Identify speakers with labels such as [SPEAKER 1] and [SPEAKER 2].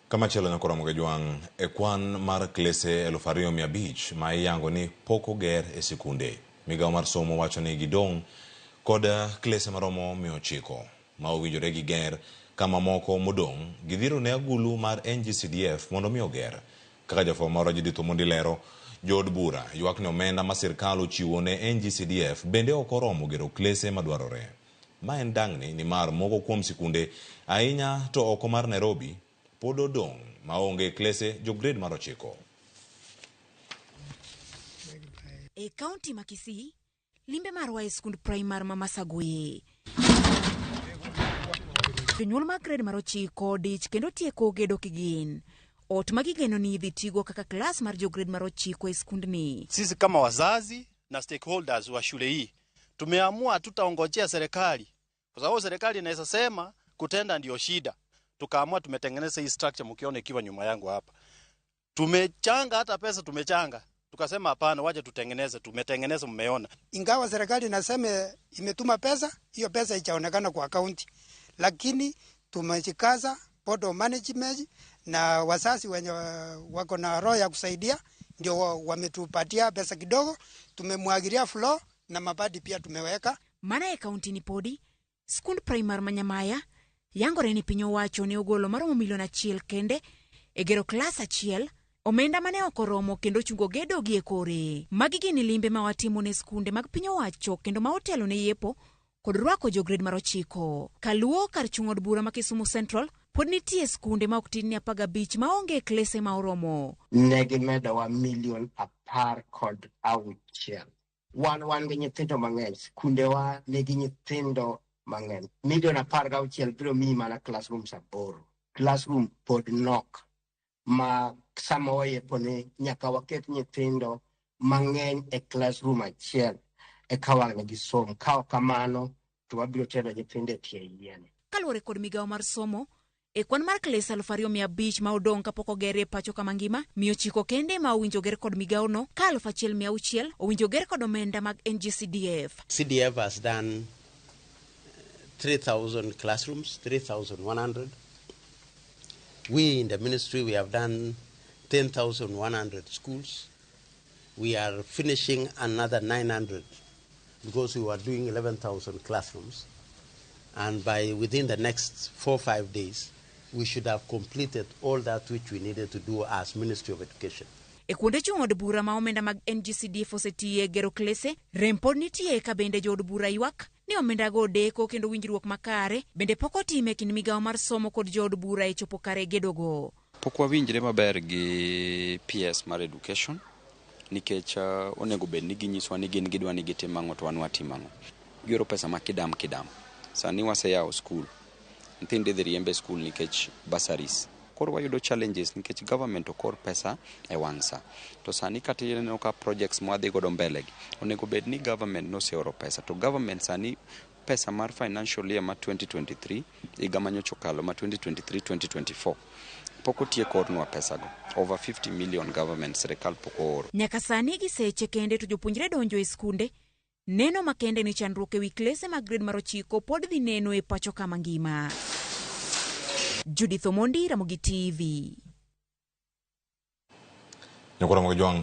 [SPEAKER 1] Kamachielo nyaka Ramogi Jwang' e kwan mar klese 2500 ma iyango ni pok oger e sikunde. Migawo mar somo wacho ni gidong' kod klese maromo 900 ma owinjore giger ka mamoko modong' gidhiro ne agulu mar NGCDF mondo mi oger. Kaka jafwambo marwa Judith Omondi lero, jood bura ywak ni omenda ma sirkal ochiwo ne NGCDF bende ok oromo gero klese madwarore. Ma en dang'ni nimar moko kuom sikunde ahinya to oko mar Nairobi pod odong' maonge klese jo grade mar 9.
[SPEAKER 2] E kaunti ma Kisii, limbe marwa e skund primar ma Masagwe. Jonyuol mag grade mar 9 dich kendo tieko gedo kigin. Ot ma gigeno ni idhi tigo kaka klas mar jo grade mar 9 e skundni.
[SPEAKER 3] Sisi kama wazazi na stakeholders wa shule hii tumeamua tutaongojea serikali, kwa sababu serikali inaweza sema kutenda ndio shida. Tukaamua tumetengeneza hii structure mkiona ikiwa nyuma yangu hapa. Tumechanga hata pesa tumechanga, tukasema hapana, wacha tutengeneze. Tumetengeneza, mmeona.
[SPEAKER 4] Ingawa serikali inasema imetuma pesa, hiyo pesa haijaonekana kwa akaunti, lakini tumejikaza, board of management na wazazi wenye wako na roho ya kusaidia ndio wametupatia pesa kidogo, tumemwagilia floor na mabati pia tumeweka.
[SPEAKER 2] Mana e kaunti ni podi, skund primar ma Nyamaya yangore ni piny owacho ne ogolo maromo milion 1 kende e gero klas 1, omenda mane ok oromo kendo chungo gedo gi e kore. Magi gin limbe ma watimo ne skunde mag piny owacho kendo ma otelo ne yepo kod rwako jo grade mar 9. Kaluwo kar chung' od bura ma Kisumu Central, pod nitie skunde ma ok tin ni 15 maonge klese ma oromo.
[SPEAKER 5] Ne gimedowa milion 16. Wan gi nyithindo mang'eny, skundewa nigi nyithindo mang'eny. Milion 16 biro miyi mana classrooms 8. Classroom pod nok ma sama wayepo ni nyaka waket nyithindo mang'eny e classroom achiel eka wang' gisom. Ka ok kamano to wabiro tero nyithindo e tie yien.
[SPEAKER 2] Kaluwore kod migawo mar somo, e kwan mar kles 2500 ma odong' kapok oger e pacho kama ngima, 900 kende ma owinjo ger kod migawono, ka 1600 owinjo ger kod omenda mag NGCDF.
[SPEAKER 6] CDF has done 3,000 classrooms, 3,100. We in the ministry, we have done 10,100 schools. We are finishing another 900 because we were doing 11,000 classrooms. And by within the next 4 or 5 days, we should have completed all that which we needed to do as Ministry of Education.
[SPEAKER 2] E kuonde chung' od bura ma omenda mag NGCDF osetiye gero klese, rem pod nitie ka bende jood bura ywak ni omendago odeko kendo winjruok makare bende pok otime kind migawo mar somo kod jood bura e chopo kare gedogo.
[SPEAKER 7] Pok wawinjre maber gi PS mar education nikech onego bed ni ginyiswa ni gin gidwa ni gitim ang'o to wan watim ang'o. Gioro pesa ma kidam kidam. Sani waseyawo skul. Nyithindo idhi riemb e skul nikech bursaries. Koro wayudo challenges nikech government ok or pesa e wang' sa. To sani kata ineno ka projects mwadhi godo mbele gi, onego bed ni government noseoro pesa. To government sani pesa mar financial year ma 2023, higa manyocha okalo ma 2023-2024, pok otieko ornwa pesago. Over 50 million government sirikal pok ooro.
[SPEAKER 2] Nyaka sani gi seche kende to jopuonjre donjo e skunde, neno makende ni chandruok ewi klese mag grade mar 9 pod dhi neno e pacho kama ngima. Judith Omondi, Ramogi TV.
[SPEAKER 1] Nyakora Ramogi Jwang' kama